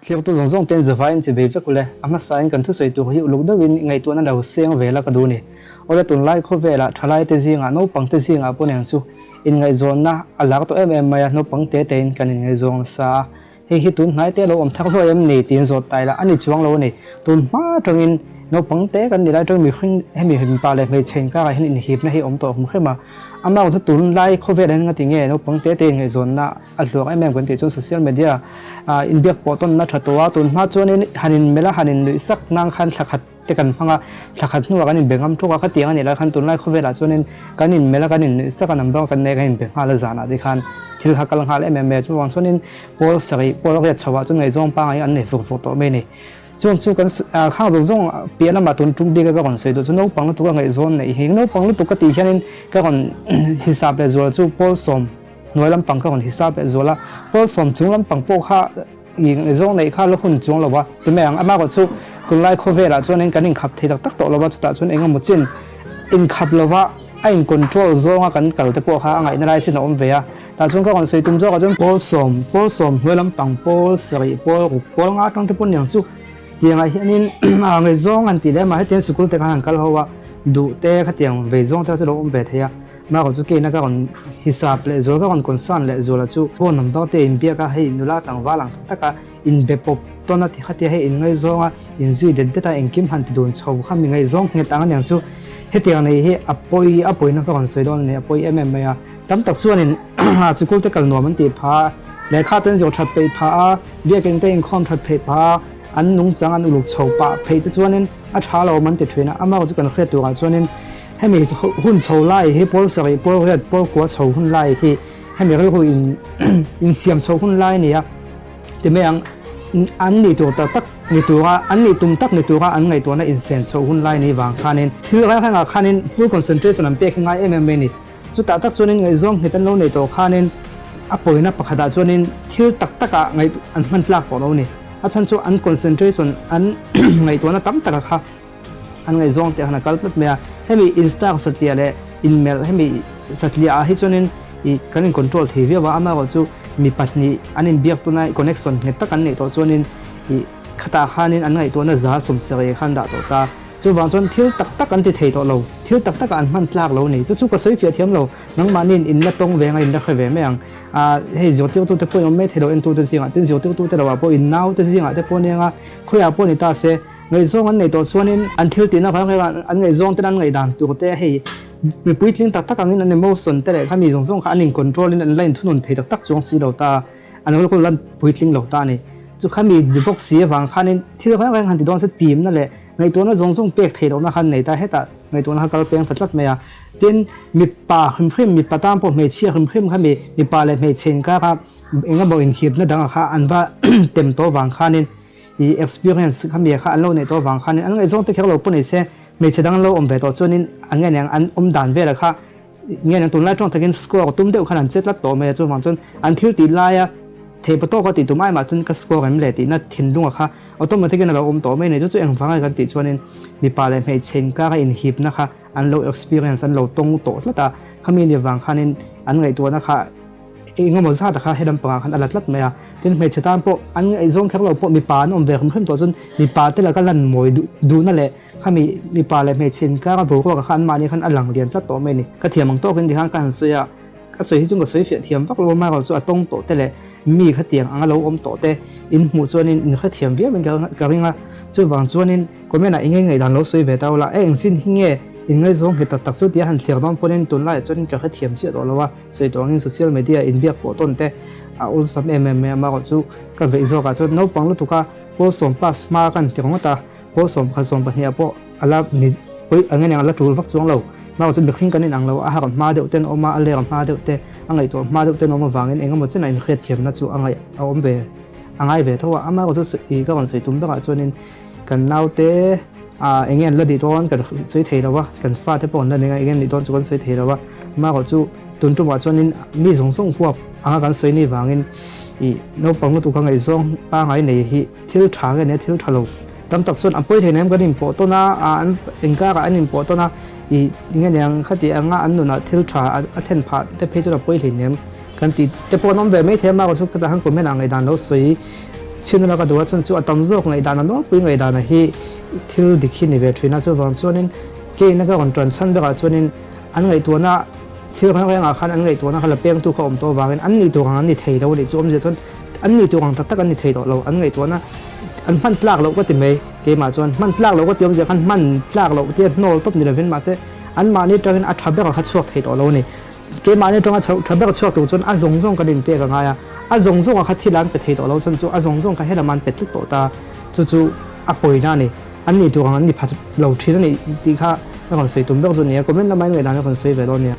Thliaktu zawng zawng ten zavaiin chi bei vek ule, a hmasain kan thusawi tur hi uluk deuhin ngaihtuahna lo seng ve la ka duh ni. Awle tunlai khawvelah thalai te zingah naupang te zingah pawh nen chu inngaihzawnna a lar tawh em em mai a, naupang te tein kan inngaihzawng nasa a, hei hi tun hnai te a lo awm thar hluai em ni tiin zawt tai la a ni chuang lo a ni. Tun hma atangin naupang te kan ni lai atangin mihring hemi mipa leh hmeichhe inkarah hian inhipna hi a awm tawh hmu hrem a, amah chu tunlai khawvelah hian ngati nge naupang te te inngaihzawnna a hluak em em kan tih chuan social media ah inbiak pawh tawnna tha tawh a, tun hma chuanin han inmelh a han innuih sak nang khan thla khat te kan hmang a, thla khat hnuah kan inbe ngam ṭawk a, khatiang a nih lai khan tunlai khawvelah chuanin kan inmelh a kan innuih sak a number kan nei a kan inbe nghal a zanah te khan thil kha kal nghal em em mai a, chuvang chuanin pawl sarih pawl riat chhoah chuan ngaihzawng pangngai an nei vur vur tawh mai a ni. Chung chu kan khang zawng zawng piah lamah tun tum bik a ka rawn sawi duh chu naupang lutuk a ngaihzawn neih hi naupang lutuk ka tih hianin ka rawn hisap leh zual chu pawl sawm hnuai lampang ka rawn hisap leh zual a, pawl sawm chung lampang pawh kha i ngaihzawng neih kha la hun chuang lo va ti mai ang. Amaherawh chu tunlai khawvelah chuanin kan inkhap thei tak tak tawh lo va, chutah chuan eng emaw chin inkhap lova a in control zawnga kan kal te pawh kha a ngaihna lai chin a awm ve a. Tah chuan ka rawn sawi tum zawkah chuan pawl sawm, pawl sawm hnuai lampang, pawl sarih, pawl ruk, pawl nga atang te pawh niang chu tiangah hianin a ngaihzawng an tih leh mah hetiang sikul te khan an kal ho a, duh te khatiang vei zawng te kha chu a lo awm ve thei a. Mahrawh chu keina ka rawn hisap leh zual ka rawn concern leh zual a chu phone number te inbiak a, hei nula tlangval ang tak taka inbe pawp tawn a ti khatia hei inngaihzawng a inzui det det a engkim han ti dun chho kha mi ngaihzawng nghet ang aniang chu hetiang nei hi a pawi a pawina ka rawn sawi dawn a ni a pawi em em mai a. Tam tak chuanin sikul te kal nuam an tih phah a, lehkha te an zawh that peih phah a, biakinn te inkhawm that theih phah a, an nungchang an uluk chho pah pheih te chuanin a tha lo awm an ti thin a, amah chu kan hriat turah chuanin Hemi hun chho lai hi pawl sarih, pawl riat, pawl kua chho hun lai hi hemi rilru in insiam chho hun lai a ni a, ti mai ang. An nih tur tak tak ni tura, an nih tum tak ni tura an ngaihtuahna insen chho hun lai ni vang khanin thil reng rengah khanin full concentration an pek hi ngai em em mai a ni. Chutah tak chuanin ngaihzawng nghet an lo neih tawh khanin a pawina pakhatah chuanin thil tak takah ngaih an hman tlak tawh lo a ni. A chhan chu an concentration an ngaihtuahna tam taka kha An ngaihzawng te han a kal tlat mai a, hemi Insta satliah leh inmelh hemi satliah ah hi chuanin ih kan in control thei viau a, amaherawh chu mi pahnih an inbiak tuna connection nghet tak an neih tawh chuanin ih khatah khanin an ngaihtuahna za sawmsarih khan dah tawh ta. Chuvang chuan thil tak tak an ti thei tawh lo, thil tak takah an hman tlak lo a ni. Chu chu ka sawi fiah thiam lo, nangmahniin in la tawng ve anga in la hre ve mai ang. Ah hei zirtirtute pawh in awm mai thei lo entute zingah tin zirtirtute lo ah pawh in naute zingah te pawh nia khawiah pawh ni ta se, Ngaihzawng an neih tawh chuanin an thil tihna vang reng a an ngaihzawng ten an ngaihdan tur te hei mi puitling tak tak angin an emotion te leh kha mi zawng zawng kha an in control in an la inthunun thei tak tak chuang si lo ta an rilru la puitling lo ta a ni. Chu kha mi ni bawk si avang khanin thil reng reng han ti dawn se timna leh ngaihtuahna zawng zawng pek theih lohna kha an nei ta hetah ngaihtuahna kha kal peng ta tlat mai a. Tin mipa hrim hrim mipa tan pawh hmeichhia hrim hrim kha mi mipa leh hmeichhe inkar kha engemaw inhipna dangah kha an va tem tawh vang khanin I experience kha mi kha an lo neih tawh avang khanin an ngaihzawng te kher lo pawh nei se, hmeichhe dang an lo awm ve tawh chuanin an nge niang an awm dan velah kha nge niang tunlai tawng takin score tum deuh khan an che tlat tawh mai a, chuvang chuan an thil tih laia theipa tawka tih tum ai mah chuan ka score em le tihna thinlunga kha automatic in a lo awm tawh mai a ni. Chu chu engvang a kan tih chuanin mipa leh hmeichhe inkara inhipna kha an lo experience an lo tawng tawh tlat a, khami ni vang khanin an ngaihtuahna kha Engemaw zat kha he lampangah khan a la tlat mai a, tin hmeichhe tan pawh an ngaihzawng kher lo pawh mipa an awm ve hrim hrim tawh chuan mipa te laka lan mawi duh duhna leh khami mipa leh hmeichhe inkara boruak kha anmahni khan a lang lian tlat tawh mai a ni. Ka thiam ang tawkin tikhan ka han sawi a, ka sawi hi chu ka sawi fiah thiam vak lo a, amaherawh chu a tawng tawh te leh mi khatiang anga lo awm tawh te in hmuh chuanin in hrethiam viauin ka ring a, chuvang chuanin comment ah enge ngaihdan lo sawi ve ta ula, e engchin hi nge in ngaihzawng nghet tak tak chu tia han thliar dawn pawhin tunlaiah chuan ka hrethiam chiah tawh lo a. Sawi tawh angin social media inbiak pawh tawn te a awlsam em em mai a, amaherawh chu ka veih zawkah chuan naupang lutuk a Pawlsawm pass hma kan ti ringawt a, Pawlsawm pakhat sawm pahnih ah pawh a la ni pawih ang eng a la tul vak chuang lo, amaherawh chu mihring kan inang lo a, a harh hma deuh ten a awm a, a ler hma deuh te, a ngaihtuah hma deuh ten a awm avangin eng emaw chenah inhriatthiamna chu a ngaih a awm ve a ngai ve tho a, amaherawh chu ih ka rawn sawi tum berah chuanin kan naute ah eng nge an la nih dawn kan sawi thei lo a, kan fate pawh an la ning a eng nge an nih dawn chu kan sawi thei lo a. Marawh chu tun tumah chuanin mi zawng zawng huap anga kan sawi ni vangin ih naupang lutuk a ngaihzawng pangai nei hi thil tha nge nia thil tha lo tam tak chuan a pawi thei nem kan inpawh tawn a ah an engkarah an inpawh tawn a ih nge niang khati anga an nunah thil tha a thlen phah te phei chuan a pawi hlei nem kan tih te pawh an awm ve mai thei a marawh chu khatah khan comment ah ngaihdan lo sawi. Chhinna laka duh a chhan chu a tam zawk ngaihdan a nawlpui ngaihdana hi thil dik hi ni ve thin a, chuvang chuanin keina ka rawn tan chhan berah chuanin an ngaihtuahna thil reng rengah khan an ngaihtuahna kha la pengtu kha awm tawh avangin an nih tur ang an ni thei lo a nih chu awmzia chuan an nih tur ang tak tak an ni thei tawh lo, an ngaihtuahna an hman tlak loh ka ti mai keimah chuan hman tlak loh ka ti awmzia khan hman tlak loh tia hnawl tawp ni lovin mahse anmahni atangin a tha berah kha chhuak thei tawh lo a ni. Keimahni atanga tha ber chhuak tur chuan a zawng zawng kan inpek a ngai a, a zawng zawngah kha thil an pe thei tawh lo chhan chu a zawng zawng kha helam an pe tlat tawh ta, chu chu a pawina a ni. An nih tur ang an ni phat lo thin a ni tih kha ka rawn sawi tum ber chu a ni a, comment lama in ngaihdan ka rawn sawi ve dawn nia.